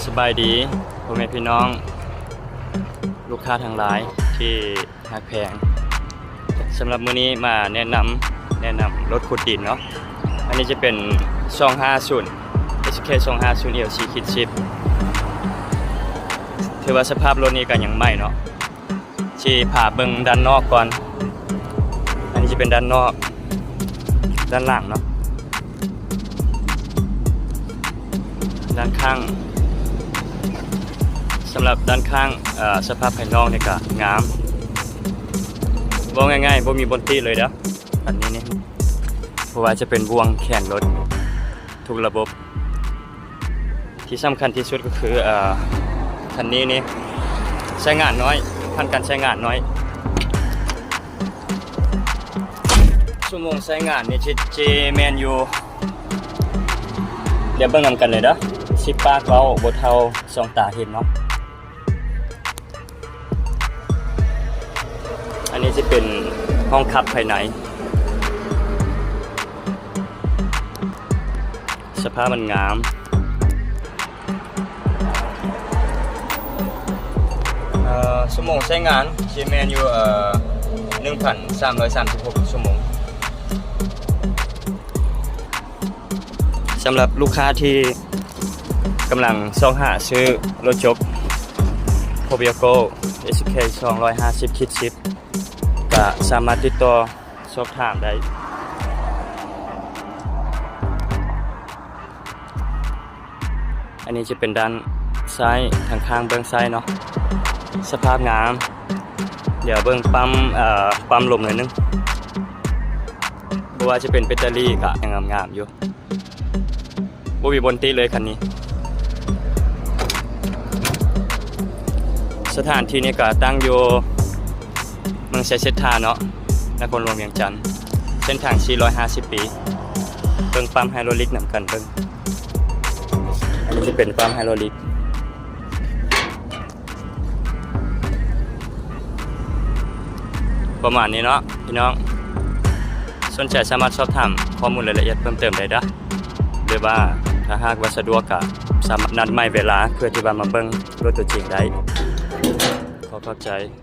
ສະບາຍດີພໍ່ແມ່ພີ່ນ້ອງ ລູກຄ້າທັງຫຼາຍທີ່ຮັກແພງ. ສຳລັບມື້ນີ້ມາແນະນຳ ແນະນຳລົດຂຸດດິນເນາະ. ອັນນີ້ຈະເປັນສອງຫ້າສູນ ເອສເຄ ສອງຫ້າສູນ ອີແອລຊີ ຂີດສິບ. ຖືວ່າສະພາບລົດນີ້ກໍຍັງໃໝ່ເນາະ. ຊິພາເບິ່ງດ້ານນອກກ່ອນ. ອັນນີ້ຈະເປັນດ້ານນອກ ດ້ານຫຼັງເນາະ ດ້ານຂ້າງ. ສຳລັບດ້ານຂ້າງ ເອີ ສະພາບພາຍນອກນີ້ກະງາມ ເວົ້າງ່າຍໆ ບໍ່ມີບ່ອນຕິເລີຍເດີ້ ອັນນີ້ນີ້. ບໍ່ວ່າຈະເປັນບ່ວງແຂນລົດ ທຸກລະບົບ. ທີ່ສຳຄັນທີ່ສຸດກໍຄື ເອີ ຄັນນີ້ນີ້ໃຊ້ງານໜ້ອຍ ຜ່ານການໃຊ້ງານໜ້ອຍ. ຊົ່ວໂມງໃຊ້ງານນີ້ຊິ ຊິແມ່ນຢູ່ ດຽວເບິ່ງນຳກັນເລີຍເດີ້ ສິບປາກເວົ້າບໍ່ເທົ່າສອງຕາເຫັນເນາະ. ອັນນີ້ຊິເປັນຫ້ອງຂັບພາຍໃນ ສະພາບມັນງາມ. ເອີ ຊົ່ວໂມງໃຊ້ງານຊິແມ່ນຢູ່ ເອີ ໜຶ່ງພັນສາມຮ້ອຍສາມສິບຫົກຊົ່ວໂມງ. ສຳລັບລູກຄ້າທີ່ກຳລັງຊອກຫາຊື້ລົດຈົກ ໂຄເບໂກ ເອສເຄ ສອງຮ້ອຍຫ້າສິບຂີດສິບ ກະສາມາດຕິດຕໍ່ສອບຖາມໄດ້. ອັນນີ້ຈະເປັນດ້ານຊ້າຍ ທາງຂ້າງເບື້ອງຊ້າຍເນາະ ສະພາບງາມ. ດຽວເບິ່ງປ້ຳ ເອີ ປ້ຳລົມໜ້ອຍໜຶ່ງ. ບໍ່ວ່າຈະເປັນແບັດເຕີຣີກະຍັງງາມໆຢູ່ ບໍ່ມີບ່ອນຕິເລີຍຄັນນີ້. ສະຖານທີ່ນີ້ກະຕັ້ງຢູ່ເມືອງໄຊເສດຖາເນາະ ນະຄອນຫຼວງວຽງຈັນ ເສັ້ນທາງສີ່ຮ້ອຍຫ້າສິບປີ. ເບິ່ງປ້ຳໄຮໂດຣລິກນຳກັນເບິ່ງ. ອັນນີ້ຈະເປັນປ້ຳໄຮໂດຣລິກ. ປະມານນີ້ເນາະພີ່ນ້ອງ ສົນໃຈສາມາດສອບຖາມຂໍ້ມູນລາຍລະອຽດເພີ່ມເຕີມໄດ້ເດີ້ ຫຼືວ່າຖ້າຫາກວ່າສະດວກກະສາມາດນັດໝາຍເວລາເພື່ອທີ່ວ່າມາເບິ່ງດ້ວຍຕົວຈິງໄດ້. ຂໍຂອບໃຈ.